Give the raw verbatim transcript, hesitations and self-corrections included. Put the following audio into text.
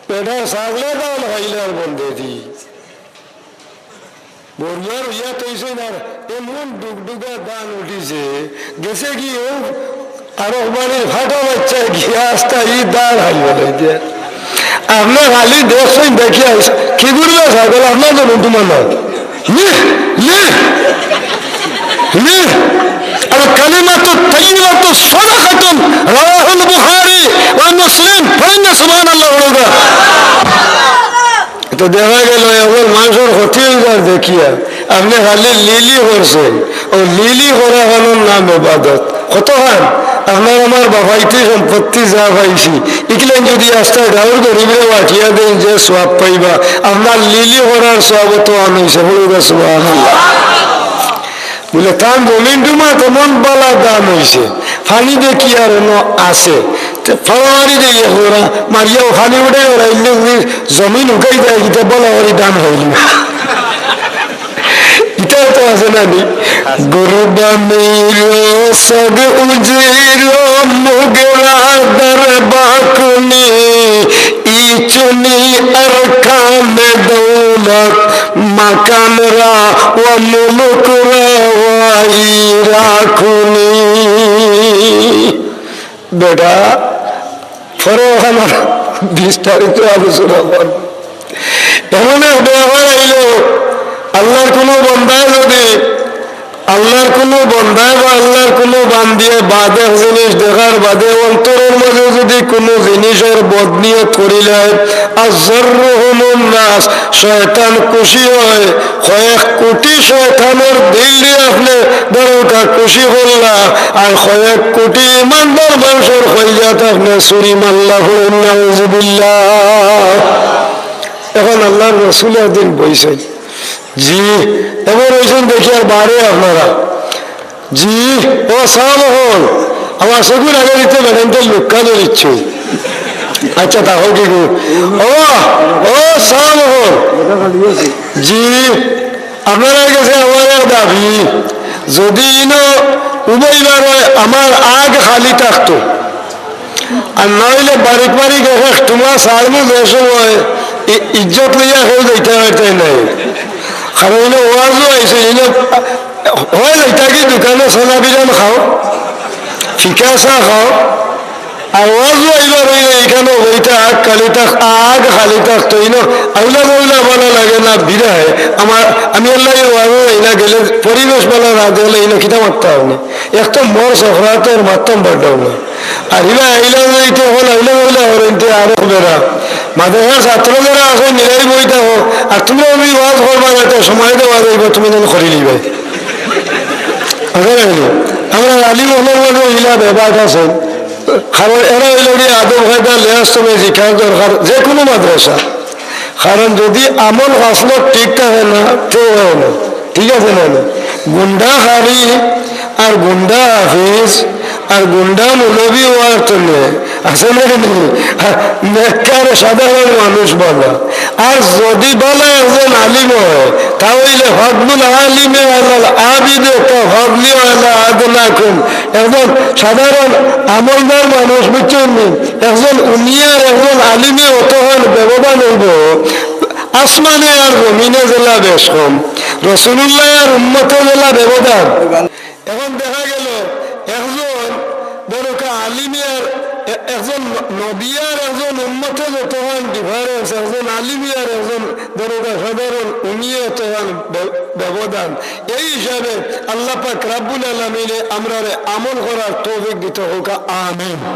বেটার ছাগলে ধান খাইলার বন্দেদি। বড়ুয়ার অইয়া তৈছইন আর এমন ডুগডুগা ধান উঠিছে, গেছে কি ও আরো বাড়ির ফাটা বাচ্চা গিয়া আস্তা ই ধান খাইয়া লই দে। আপনে খালি দেখছইন, দেখিয়া আইস, কি করবে ছাগল, আপনার তো বন্ধু মানা। লি, লি, লি। আর কালিমাতু তাইয়িবাতু সাদাকাতুন, রাওয়াহুল বুখারী ওয়া মুসলিম। পড়েন না সুবহানাল্লাহ, বড়ুয়া। তো দেখা গেল, এখন মানুষের ক্ষতি হয়ে যার দেখিয়া, আপনে খালি লিলি করছেন। ও লিলি করা হলো নাম ইবাদত। কতখান আপনার আমার বাবাইতে সম্পত্তি যা পাইছি, ইকলেন যদি আস্তা গাঁওর গরিবরে বাটিয়া দেন, যে সওয়াব পাইবা, আপনার লিলি করার সওয়াব তো আন হইছে। বলুন সুবহানাল্লাহ। বলে, তান জমিন ডুমা তেমন বালা ধান হইছে, পানি দেখি আর অন্য আছে। তে ফাড়াফাড়ি দিয়ে ওরা মারিয়া ওখানে উঠে ওরা ইন্দ্র জমিন উঠাই দেয়, ইটা বালা করি ধান হইল। ইটাও তো আছে না নি? কুরবানির সগ উজির মুগরা দরবাকুনি, ইচুনি আরকান দৌলত মাকান রা ওয়া মুলুক রা ওয়া ইরাকুনি। বেটা, পরে ওখানে বিস্তারিত আলোচনা কর। এমন এক ব্যাপার আইল, আল্লাহর কোনো বন্দায় যদি, আল্লাহর কোনো বন্দায় বা আল্লাহর কোনো বান্দিয়ে বাদ এক জিনিস দেখার বাদে অন্তরের মাঝে যদি কোনো জিনিসের বদনিয়ত করিলে, আর জররুহুমুন নাস, শয়তান খুশি হয়, কয়েক কোটি শয়তানের দিল দিয়া আপনে দরকা খুশি করলা, আর কয়েক কোটি ইমানদার মানুষের কইজাত আপনে ছুরি মারলা, পড়েন নাউজুবিল্লাহ। এখন আল্লাহর রসুল একদিন বইছেন, জি, এবার বইছেন দেখি আর বারে আপনারা জি, ও সাব হল। আমার চকুর আগে দিতে বেড়াইতে লুক্কা ধরিচ্ছ। আচ্ছা, তা হোক কি গো? ও, ও সাব হল। জি, আপনার গেছে আমার এক দাবি, যদি ইনো উবাইবার হয়, আমার আগ খালি থাকতো। আর না হইলে বারিক বারিক এক এক টুমা সারমু যে সময় ই-, ইজ্জত লইয়া কেউ যাইতে পারতে নাই। কারণ ইনো ওয়াজও আইছে, ইনো হয় যাইতা কি দোকানো সোনা বিরান খাও, ফিকা চা খাও, আর ওয়াজও আইবার হইলে এখানে হইতে আগ খালি থাক, আগ খালি থাকতো। ইনো আউলা বাউলা ভালা লাগে না, বিরায় আমার, আমি আল্লাহ ওয়াজও যাই না, গেলে পরিবেশ ভালা না দেখলে ইনো কিতা মারতে হবে না। এক তো মোর সফরাতে ওর মারতাম পারতাম না। আর ইলা আইলা যাইতে হল, আইলা আইলা ওর ইনতে আরো বেড়া। মাদ্রাসার ছাত্র যারা আছে, নিরাই বই থাকো। আর তোমরা ওই ওয়াজ করবা না, তো সময় দেওয়া যাইব, তুমি যেন করি নিবে। বুঝা গেল? আমরা আলিম অকলর লগে ইলা ব্যাপার আছে। কারণ এরা হইল গিয়ে আদব কায়দা, লেহাজ তবে শিক্ষার দরকার, যে কোনো মাদ্রাসা। কারণ যদি আমল খাসলত ঠিক থাকে না, তে হয় না। ঠিক আছে না? গুন্ডা কারি আর গুন্ডা হাফিজ আর গুন্ডা মৌলভী ওয়ার তলে আছে না নি? আর নেককার সাধারণ মানুষ ভালা। আর যদি ভালা একজন আলিম হয়, তা হইলে ফাদলুল আলিমে আলাল আবিদে কা ফাদলি আলা আদনাকুম। একজন সাধারণ আমলদার মানুষ, বুঝছেন নি? একজন উনিয়ার একজন আলিমে অতখান ব্যবধান হইব, আসমানে আর জমিনে যেলা বেশ কম, রসুলুল্লাহ আর উম্মতে যেলা ব্যবধান। এখন দেখা গেল একজন দরকা আলিমে আর এ-, একজন ন-, নবী আর একজন উম্মতে যতখান difference, একজন আলিমে আর একজন দরকা সাধারণ উনিয়ে অতখান ব্য-, ব্যবধান। এই হিসাবে আল্লাহ পাক রাব্বুল আলামিনে আমরারে আমল করার তৌফিক দিতে হোক, আমিন।